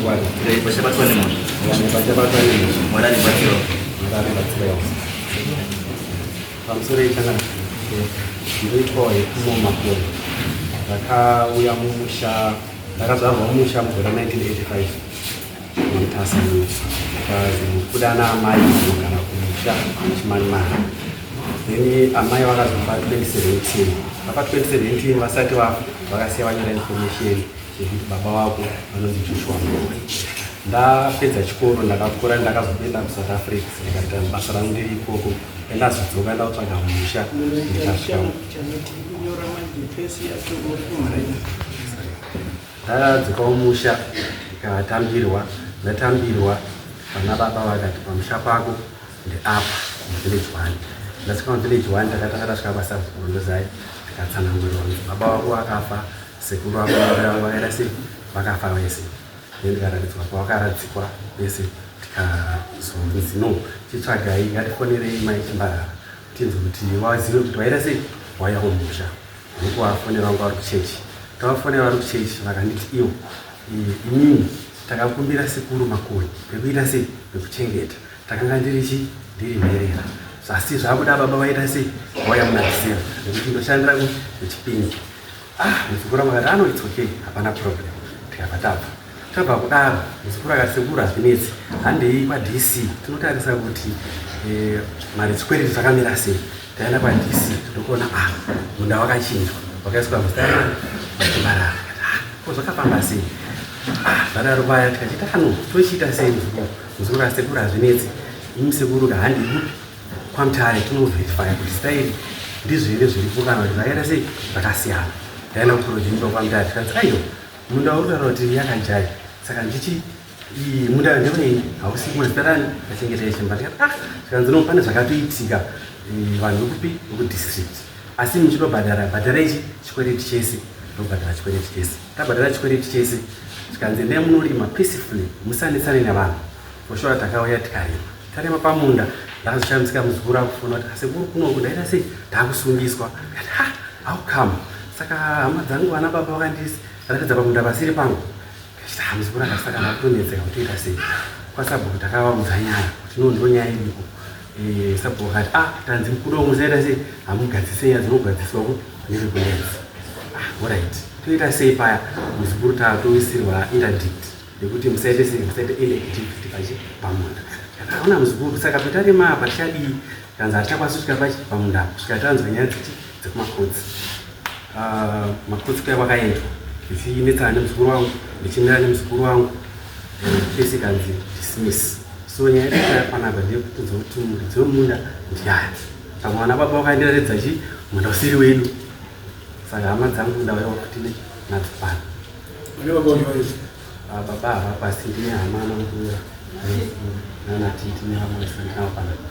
Chokwadi. Pachabatwa nemhosva. Pachabatwa nemhosva. Mwari anibatsirawo. Mwari anibatsirawo. Pamusoro yechana ndoitwa yekumo makore. Ndakauya mumusha, ndakazvarwa mumusha mugore 1985 muMutasa muno. Ndikazobuda naamai kunogara kumusha kuChimanimani. Then amai vakazofa 2017. Vafa 2017 vasati vafa vakasiya vanyora information yekuti baba vako vanonzi Joshua Mlowe. Ndapedza chikoro ndakakura ndakazoenda kuSouth Africa ndikaita basa rangu ndiri ikoko. Ndazodzoka ndakutsvaga musha ndikasvika ndadzokawo musha ndikatambirwa ndatambirwa vana baba vakati pamusha pako ndeapa muvillage one. Ndasvika muvillage one takatanga tasvika pasabhuku tikatsanangurirwa kunzi baba vako vakafa sekuru vako vakaita sei vakafa vese. Then ndikaratidzwa pawakaradzikwa vese tikazonzi no chitsvagai ngatifonerei mai Chimbarara tinzwe kuti wazive kuti waita sei wauya kumusha. Ndokuvafonera vanga vari kuchechi. Tavafonera vari kuchechi vakanditi iwo inini takakumbira sekuru Makoni pekuita sei pekuchengeta takanga ndiri chi ndiri nherera asi zvakuda baba vaita sei vauya muna December nekuti ndoshandira kuChipinge. Ah, muzukuru wangu akati ano it's okay hapana problem tikabva tabva tabva kudaro muzukuru akati sekuru hazvinetsi handei kwaDC tinotarisa kuti eh, mari dzikwereti dzakamira sei. Taenda kwaDC ndokuona ah munda wakachinjwa wakaiswa muzita ramani Machimbarara. Ah, ko zvakafamba sei? Ah, zvadaro paya tikachita ano tochiita sei muzukuru? Muzukuru akati sekuru hazvinetsi imi sekuru ka handei kupi kwaMutare tinoverifya kuti zita iri ndizvo here zviripo kana kuti zvakaita sei zvakasiyana. Taenda kuproject kwaMutare tikanzi aiwa munda uri kutaura kuti yakajaya saka ndichi munda ndewei hausi mazita rani achengetai chimba ndikati ah zvikanzi no pane zvakatoitika vanhu vekupi vekudistrict asi muchinobhadhara bhadharai chi chikwereti chese ndobhadhara chikwereti chese tabhadhara chikwereti chese zvikanzi endai munorima peacefully musanetsane nevanhu for sure takauya tikarima tarima pamunda ndakazoshamisika muzukuru akufona kuti asekuru kunoku ndaita sei ndakusungiswa ndikati ha how come saka hama dzangu vana baba vakandiratidza pamunda pasiri pangu ndikachiti muzukuru akati saka ndakutonetseka kuti toita sei kwasabhuku takavaudza nyaya kuti no ndo nyaya iriko sabhuku akati ah tanzi mukuru wangu musaita sei hamugadzise nyaya dzinogadziswa ku nevekulenzi ah alright toita sei paya muzukuru tatoisirwa interdict yekuti musaite sei musaite any activity pachi pamunda takaona muzukuru saka petarima apa tichadii kanzi hatichakwanisi kusvika pachi pamunda apa kusvika tanzwa nyaya dzichi dzekumakotsi ah, makotsi kuya kwakaendwa ndichinetsana nemuzukuru wangu ndichimira nemuzukuru wangu kesi kanzi dismiss so nyaya yedu yapanapa ndeyekutudza kuti muridzi wemunda ndiani pamwe vana baba vakandiratidza chi munda usiri wedu saka hama dzangu ndauya kuti nadzo pano Vane baba vacho Ah, baba havapo asi ndine hama ana mbuya nana titi nevamwe vese ndinavo panapa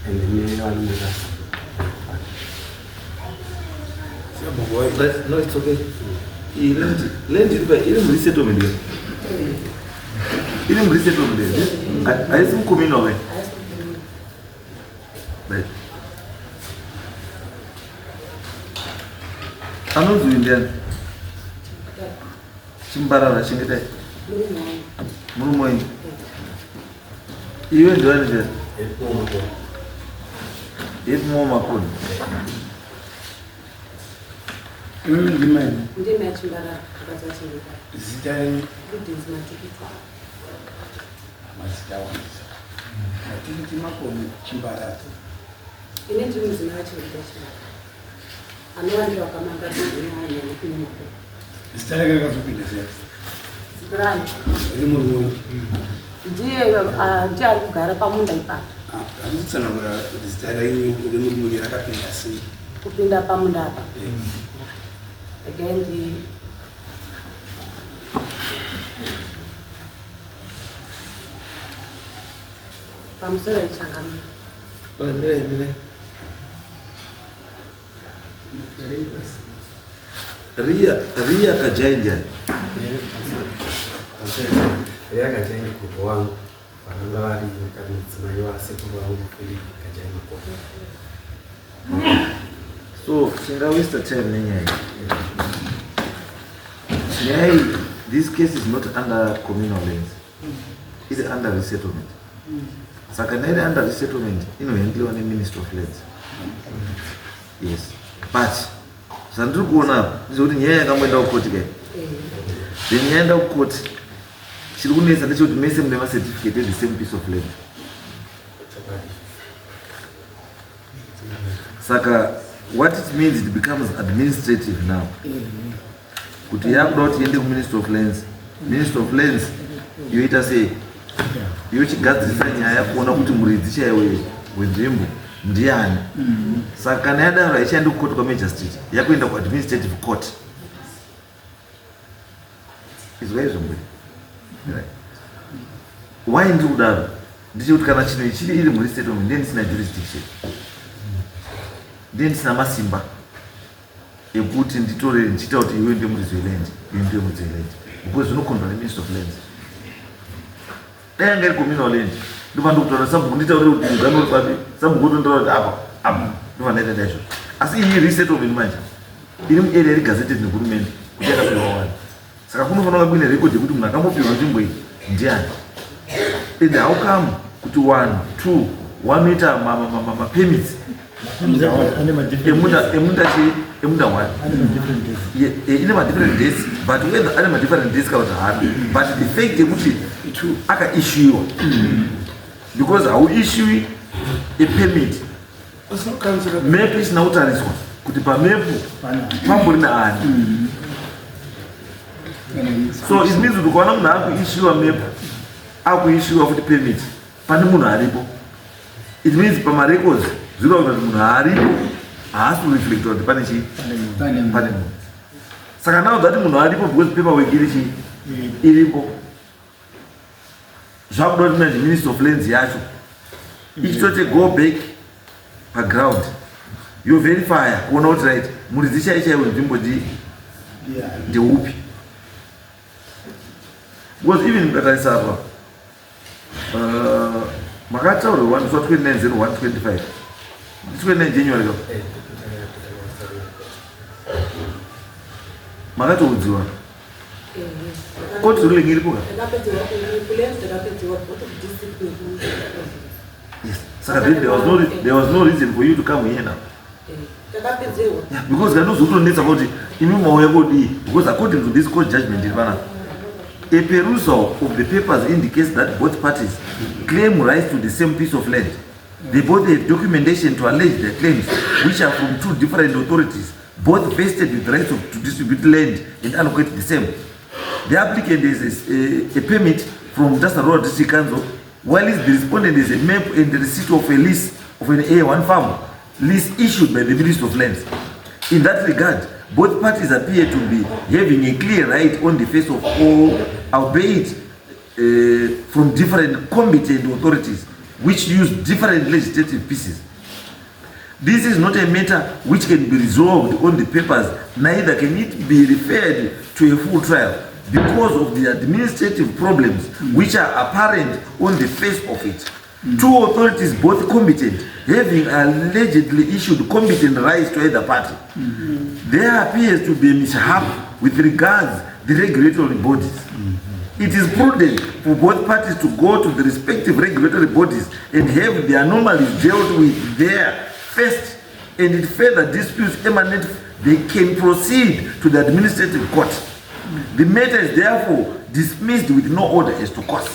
and nevanomurasa No, it's okay. Iyi land land iri pa iri muresettlement here? Iri muresettlement here? Haisi mucommunal way. Right. Anonzi uyu ndiani? Chimbarara chengetai. Murume wenyu. Iwe ndiwani ndiani? Edmore Makoni. Imimi ndimai. Ndimi achimbarara akadzachengeta. Zita renyu? Prudence Matikiti. Mazita awandisa. Matikiti Makoni Chimbarara. Ini ndiri mudzimai wachengeta Chimbarara. Anova ndiye wakamanga nyaya yekunyuka. Zita rake rakazopinda sei? Zita rani? Riri murume wenyu. Ndiye ah, ndiye ari kugara pamunda ipapo. Ah, handisi kutsanangura kuti zita renyu remurume wenyu rakapinda sei. Kupinda pamunda apa. Regai ndi pamusoro yechangamire. Mirai, mirai. Ria, Ria Kajai ndiani? Ria Kajai ndikugo wangu vananga vari mudzimai wasekuru vangu Philip Kajai Makoni. So, tinga waste time nenyaya iyi. Nyaya iyi This case is not under communal lands. Iri under resettlement. Saka nairi under resettlement inohandliwa neMinistry of Lands. Yes. But zvandiri kuona apa ndezvekuti nyaya yakamboenda kukoti kai. Then yaenda kukoti chiri kunetsa ndechekuti mese mune macertificate the same piece of land. Saka what it means, it becomes administrative now. Kuti yakuda kuti iende kuMinistry of Lands, Ministry of Lands yoita sei? Yochigadzirisa nyaya kuona kuti muridzi chaiwo wenzvimbo ndiani. Saka kana yadaro haichaendi kukoti kwamagistrate, yakuenda kuadministrative court. Izwa izvo mbwe. Why ndiri kudaro ndechekuti kana chinhu ichiri iri muresettlement, ndiye ndisina jurisdiction, ndiye ndisina masimba ekuti nditore ndichiita kuti iwe ndiye muridzi weland, iwe ndiye muridzi weland, because zvinokondwa neMinistry of Lands. Dai yanga iri communal land, ndobva ndokutaura sabhuku, nditaurire kuti mugano uri papi, sabhuku otonditaura kuti apa apa, ndobva ndaita ndaizvozvo. Asi iyi resettlement manje iri muarea iri gazetted nehurumende kuti yakapiwa wani, saka kunofanira kunge kuine record yekuti munhu akambopiwa nzvimbo iyi ndiani. And how come kuti one two wanoita mapermits emunda chi emunda one ine madifferent dates, but whether ane madifferent dates kana kuti haana, but the fact yekuti akaissuiwa, because hauissuwi a permit map isina kutariswa kuti pamap pambori naani. So it means kuti ukaona munhu akuissuiwa map, akuissuiwa futi permit, pane munhu aripo. It means pamarecords zvireva kuti munhu aripo haasi kureflecta kuti pane chii, pane munhu. Saka now that munhu aripo, because paperwork iri chii, iripo, zvakuda kuti manje Ministry of Lands yacho ichitote go back paground, yoverifya kuona kuti right, muridzi chai chaiwo nzvimbo ndeupi. Because even mukatarisa apa, makataurirwa musi wa 29/01/25, 29 January ka makatoudziwa court ruling iripo ka. Takapedziwa kulands, takapedziwa both of district neku Yes, saka then there was no reason for you to come here now. Takapedzerwa. Yeah, because kanozotonetsa kuti imi mauya kodii, because according to this court judgment iri panapa, a perusal of the papers indicates that both parties claim rights to the same piece of land. They both have documentation to allege their claims, which are from two different authorities, both vested with rights to distribute land and allocate the same. The applicant is a permit from Mutasa District Council, while the respondent is a map and the receipt of a lease of an A1 farm lease issued by the Ministry of Lands. In that regard, both parties appear to be having a clear right on the face of all, albeit from different competent authorities which use different legislative pieces. This is not a matter which can be resolved on the papers, neither can it be referred to a full trial because of the administrative problems which are apparent on the face of it. Two authorities, both competent, having allegedly issued competent rights to either party. There appears to be a mishap with regards the regulatory bodies. It is prudent for both parties to go to the respective regulatory bodies and have the anomalies dealt with there first, and if further disputes emanate, they can proceed to the administrative court. The matter is therefore dismissed with no order as to cost.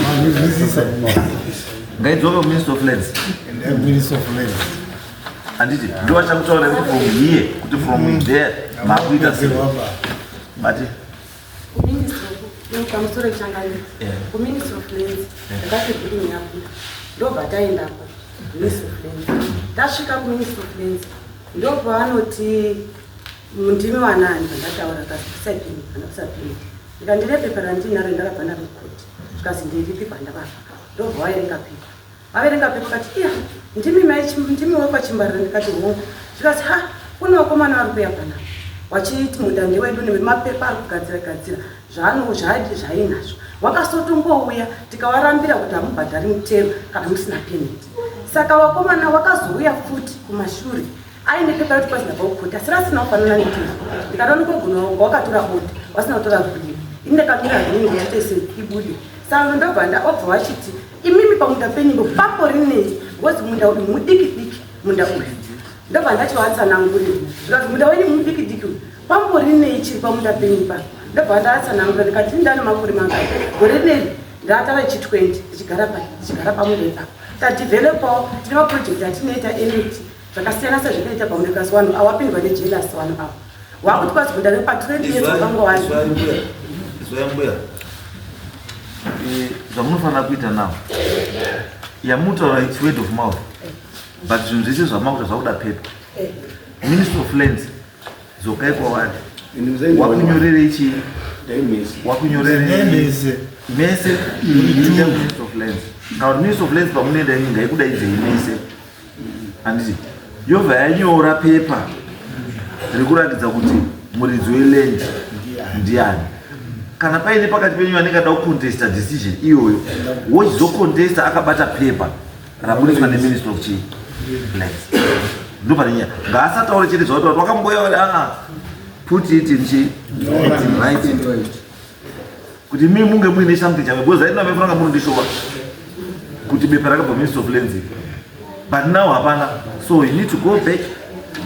Manzwisisa. Ngaidzoke kuMinistry of Lands. Minister of Lands. Handiti ndovachakutaura kuti from here, kuti from there makuita sei? Mati. Kuministry, pamusoro changamire. KuMinistry of Lands ndakati ruling yabuda, ndobva taendako Ministry of Lands. Tasvika kuMinistry of Lands, ndopavanoti ndimi wanani? Vandataura kasapini kana kusapini, ndikandire pepa randinaro ndakabva naro kukoti. Zvikazi ndiripi? Pandakabva ndobva waerenga pepa, vaverenga pepa kati iya, ndimi mai, ndimi wekwachimbarira? Ndikati hongu. Zvikati ha, kune vakomana vari kuuya panapa wachiti munda ndewedu nemapepa ari kugadzira gadzira zvaano zvaadi zvainazvo. Wakasotombouya tikavarambira kuti hamubhadhari mutero kana musina permit. Saka vakomana vakazouya futi kumashure. Aine pepa rekuti kwazi ndabva kukhoti asi rasina kufanana netiri. Ndikati unogona kunge wakatora bota wasina kutora ruling. Ini ndakamira ruling yacho se ibude. Saka ndobva obva vachiti imimi pamunda penyu papo rinei because munda uyu mudiki diki munda uyu. Ndobva ndati vatsanangurira zvikanzi munda wenyu mudiki diki uyu pambo rinei chiri pamunda penyu pa. Ndobva ndatsanangura ndikati ndane makore mangani gore rineri ndatava chi 20 ndichigara pa ndichigara pamunda ipapo. Tadevelopawo tine maproject atinoita emiti zvakasiyana sezvinoita pamwe because vanhu awapindwa nejealous vanhu ava wakuti kwazi kunda vepa 20 years wakanga wari Izwai mbuya, zvamunofanira kuita now yamutaura, it's word of mouth, but zvinhu zvese zvamakuita zvakuda pepa. Minister of Lands, dzokai kwavari, wakunyorerei chii, wakunyorerei mese. Mese enda Minister of Lands, kana kuti Minister of Lands pamunoenda imi ngaikudaidzei mese, handiti? Yobva yanyora pepa rekuratidza kuti muridzi weland ndiani. Kana paine pakati penyu anenge ada kucontesta decision iyoyo, wochizocontesta akabata pepa raburitswa neMinister of chii, Lands. Ndo pane nyaya. Ngaasataure chete zvavataura, wakamboya vari aa, put it in chii, in writing, kuti mi munge muine something chame, because right now mefananga munondishowa kuti bepa rakabva Minister of Lands, but now hapana. So you need to go back,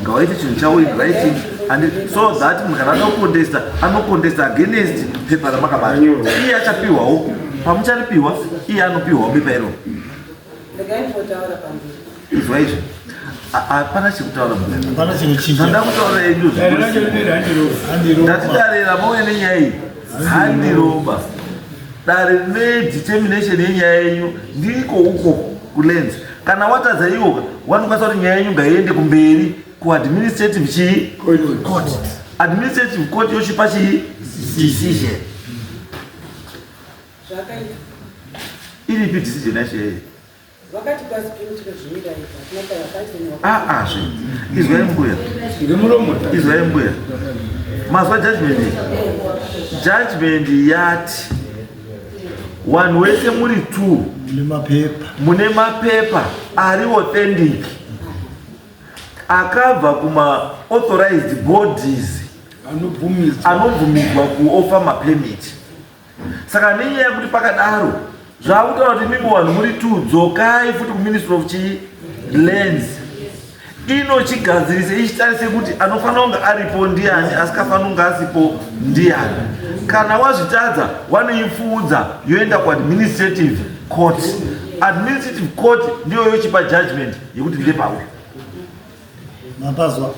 ngawaite chinhu chavo in writing, and so that munhu kana ada kucontesta anocontesta against pepa ramakabata. Iye achapiwawo pamucharipiwa, iye anopiwawo bepa iroro. Ndakaimbotaura pamberi. Izwa izvi, hapana chekutaura. Hapana chinochinja. Zvanda kutaura yenyu, ndati dare ramauya nenyaya iyi handiroba dare rine determination yenyaya yenyu ndiko uko kuLands. Kana watadza iwoka, wanokwanisa kuti nyaya yenyu ngaiende kumberi kuadministrative chii, court. Administrative court yochipa chii, decision. Zvakaita. Iripi decision yacho yeye? Vakati kwazi penu tinozvimira ega, hatina. Aazve, izwai mbuya. Ngemuromo. Izwai mbuya, mazwa judgment iyi. Judgment yati vanhu wese muri two nemapepa, mune mapepa ari authentic akabva kuma-authorized bodies anobvumidzwa, anobvumidzwa kuoffer mapermit. Saka nenyaya yekuti pakadaro, zvakutaura kuti mimi vanhu muri two, dzokai futi kuMinistry of chii, Lands, inochigadzirise ichitarise kuti anofanira kunge aripo ndiani, asikafanira kunge asipo ndiani. Kana wazvitadza, wanoipfuudza yoenda kuadministrative court. Administrative court ndiyo yochipa judgment yekuti ndepauyu. Mapazwa.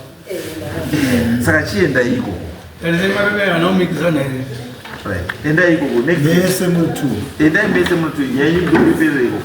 Saka chienda iko. Anomikisana here? Right, endai ikoko next. Mese muri two. Endai mese muri two, nyaya yenyu ndokuiperera ikoko.